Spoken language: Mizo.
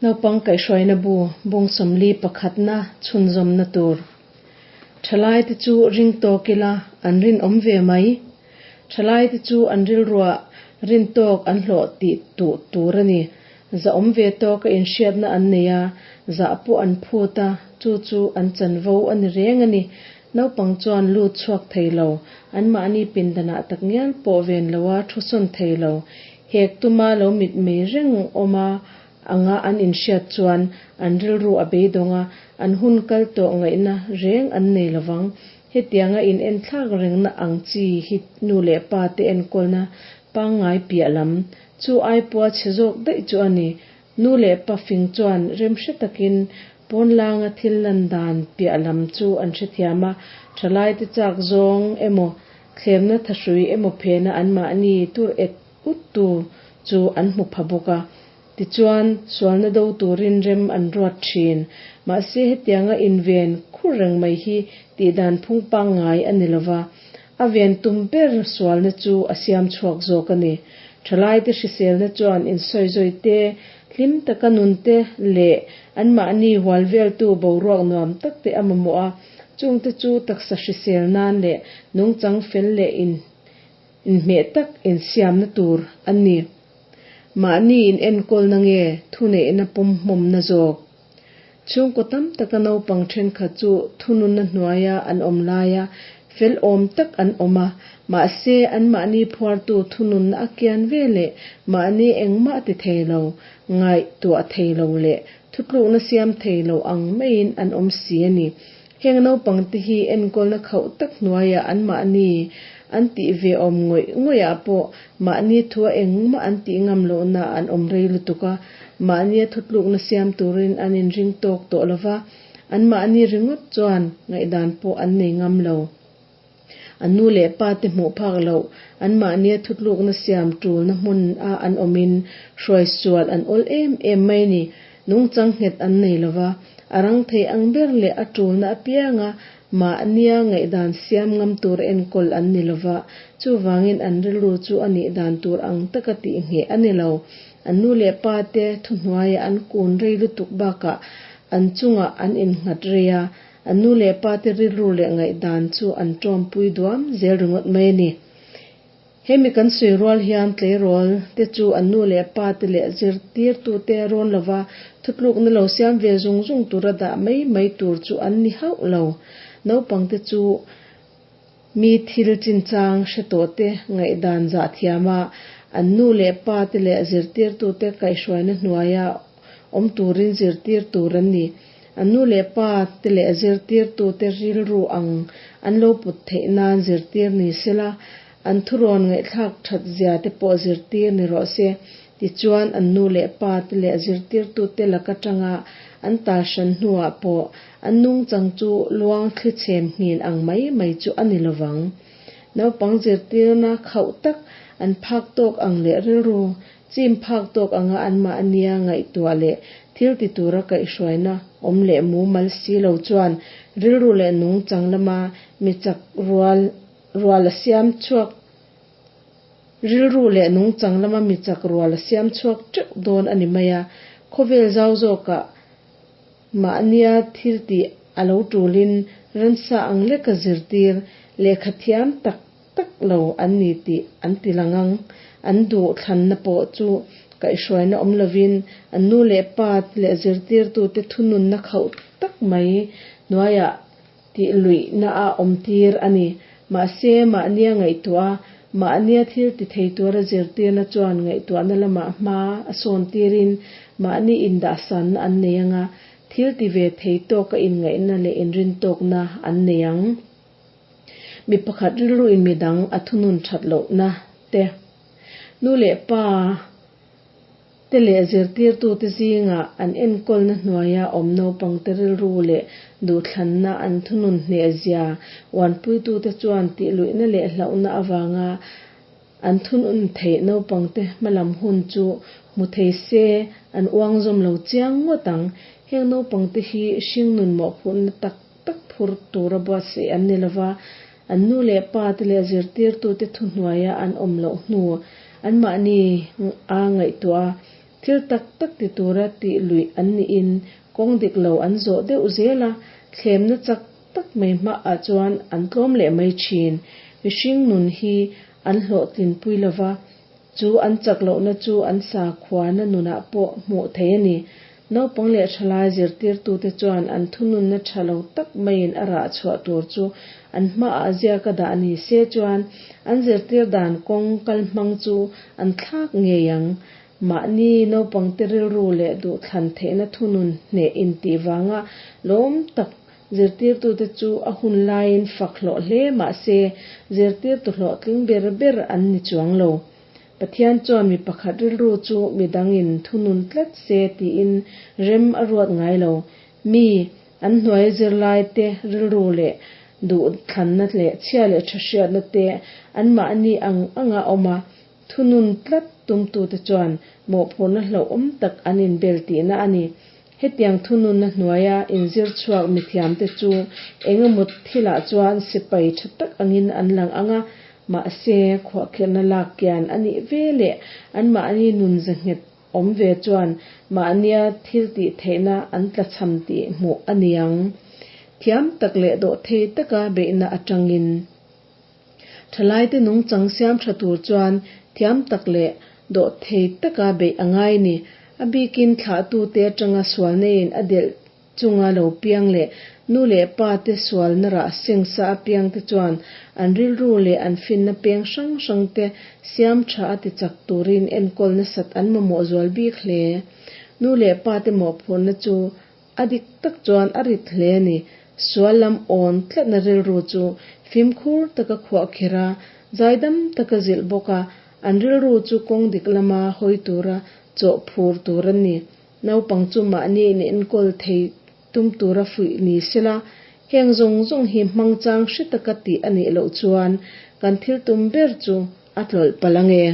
Naupang kaihhruaina bu bung 40 pakhatna chhunzawmna tur. Thalaite chu ring tawk ila an rinawm ve mai. Thalaite chu an rilruah rin tawk an hlawh tih tuh tur a ni. Zahawm ve tawka inhriatna an nei a, zah pawh an phut a, chu chu an chanvo a ni reng a ni. Naupang chuan lut chhuak thei lo, anmahni pindanah takngial pawh ven loa thu sawn thei lo, hek tuma lo mitmei reng awm a anga an inhriat chuan an rilru a beidawng a, an hun kal tawh ngaihna reng an nei lovang. Hetianga in enthlak rengna ang chi hi nu leh pa te enkawlna pangngai piah lam chu ai pawha chhe zawk daih chu a ni. Nu leh pa fing chuan remhre takin pawnlanga thil lan dan piah lam chu an hrethiam a, thalaite chak zawng emaw, thlemna thahrui emaw phena anmahni tur et ut tu chu an hmu pha bawk a. Tichuan, sualna do turin rem an ruat thin. Mahse, hetianga inven khur reng mai hi tihdan phung pangngai a ni lova, a ven tum ber sualna chu a siam chhuak zawk a ni. Thalaite hriselna chuan insawizawi te, hlim taka nun te leh anmahni hual veltu boruak nuam tak te a mamawh a, chungte chu taksa hrisel nan leh nungchang fel leh in inhmeh tak insiamna tur a ni. Mahni inenkawlna nge thuneihna pawmhmawmna zawk? Chhungkaw tam taka naupang thenkhat chu thununna hnuaia an awm laia fel awm tak an awm a, mahse anmahni phuartu thununna a kian ve leh mahni engmah ti thei lo, ngaihtuah thei lo leh thutlukna siam thei lo ang maiin an awm si a ni. Heng naupangte hi enkawlna khauh tak hnuaiah anmahni an tih ve awm ngawih ngawihah pawh mahni thua engmah an tih ngam lohna an awm rei lutuk a, mahnia thutlukna siam turin an inring tawk tawh lo va, anmahni ringawt chuan ngaihdan pawh an nei ngam lo. An nu leh pa te hmuh phak loh, anmahnia thutlukna siam tulna hmun a an awmin hruai sual an awl em em mai ni. Nungchang nghet an nei lo va, a rang thei ang ber leh a tulna apianga mahnia ngaihdan siam ngam tur enkawl an ni lo va, chuvangin an rilru chu a nih dan tur ang taka tih ngheh a ni lo. An nu leh pa te thuhnuaiah an kun rei lutuk bakah an chungah an innghat rei a, An nu leh pa te rilru leh ngaihdan chu an tawmpui duam zel ringawt mai a ni. Hemi kan sawi rual hian tleirawl te chu an nu leh pa te leh zirtirtute rawn lova thutlukna lo siam ve zung zung tura dah mai mai tur chu an ni hauh lo. Naupang te chu mi thil chinchang hre tawh te ngaihdan zah thiama an nu leh pa te leh zirtirtute kaihhruaina hnuaia awm turin zirtir tur an ni. An nu leh pa te leh zirtirtute rilru ang an lo put theih nan zirtir ni sela, an thurawn ngaihthlak that zia te pawh zirtir ni rawh se. Tichuan, an nu leh pa te leh zirtirtute lak atanga an tal hran hnuah pawh an nungchang chu luang thli chhem nghin ang mai mai chu a ni lovang. Naupang zirtirna khauh tak an phak tawk ang leh rilru Chim phak tawk anga anmahnia ngaihtuah leh thil ti tura kaihhruaina awm leh mumal si lo chuan rilru leh nungchang lama mi chak rual rual a siam chhuak rilru leh nungchang lama mi chak rual a siam chhuak teuh dawn a ni mai a. Khawvel zau zawkah mahnia thil tih a lo tulin ransa ang leka zirtir lehkha thiam tak tak lo an ni tih an ti lang ang. An duh thlanna pawh chu kaihhruaina awm lovin an nu leh pa leh zirtirtute thununna khauh tak mai hnuaiah tih luihna a awmtir a ni. Mahse, mahnia ngaihtuah a, mahnia thil ti thei tura zirtirna chuan ngaihtuahna lamah hma a sawntirin mahni indahsanna an nei ang a, thil ti ve thei tawka inngaihna leh inrintawkna an nei ang. Mi pakhat rilruin midang a thunun that lohna te, nu leh pa te leh zirtirtute zingah an enkawlna hnuaia awm naupangte rilru leh duhthlanna an thunun hnehzia uanpuitute chuan tihluihna leh hlauhna avanga an thunun theih naupangte hmalam hun chu hmu thei se an uang zawm lo chiang ngawt ang. Heng naupangte hi hringnun mawhphurhna tak tak phur tura buatsaih an ni lova, an nu leh pa te leh zirtirtute thuhnuaia an awm loh hnu anmahni a ngaihtuah a. Thil tak tak ti tura tih luih an nihin kawng dik lo an zawh deuh zel a, thlemna chak tak mai hmaah chuan an tlawm leh mai thin. Mihring nun hi an hlawhtlinpui lo va, chu an chak lohna chu an sakhuana nunah pawh hmuh theih a ni. Naupang leh thalai zirtirtute chuan an thununna tha lo tak maiin a rah chhuah tur chu an hmaah ziaka dah ni se chuan an zirtir dan kawng kal hmang chu an thlak ngei ang. Mahni naupangte rilru leh duhthlan theihna thunun hneh intih vanga lawm tak zirtirtute chu a hun laiin fak hlawh hle mah se zirtirtu hlawhtling ber ber an ni chuang lo. Pathian chuan mi pakhat rilru chu mi dangin thunun tlat se tiin rem a ruat ngai lo. Mi, an hnuai zirlaite rilru leh duhthlanna leh chhia leh tha hriatna te anmahni ang anga awm a, thunun tlat tumtute chuan mawhphurhna hlauhawm tak an inbel tihna a ni. Hetiang thununna hnuaia inzir chhuak mithiamte chu eng emaw thilah chuan sipai tha tak angin an lang ang a, mahse khuahkhirhna lak kian a nih ve leh anmahni nun ze nghet awm ve chuan mahnia thil tih theihna an tlachham tih hmuh a ni ang. Thiam tak leh dawhthei taka beihna atangin. Thalaite nungchang siam tha tur chuan thiam tak leh dawhthei taka beih a ngai ni. A bikin thlahtute atanga sualneiin a delh chunga lo piang leh nu leh pa te sualna rah sengsa apiangte chuan an rilru leh an finna peng hrang hrangte siam tha a tichak turin enkawl nasat an mamawh zual bik hle. Nu leh pa te mawhphurhna chu A dik tak chuan a rit hle a ni. Sual lam awn tlatna rilru chu fimkhur taka khuah khir a, zaidam taka zilh bawk a, an rilru chu kawng dik lama hawi tura chawh phur tur a ni. Naupang chu mahni in enkawl thei tum tura fuih ni sela, heng zawng zawng hi hmangchang hre taka tih a nih loh chuan kan thil tum ber chu a tlawlh palh ange.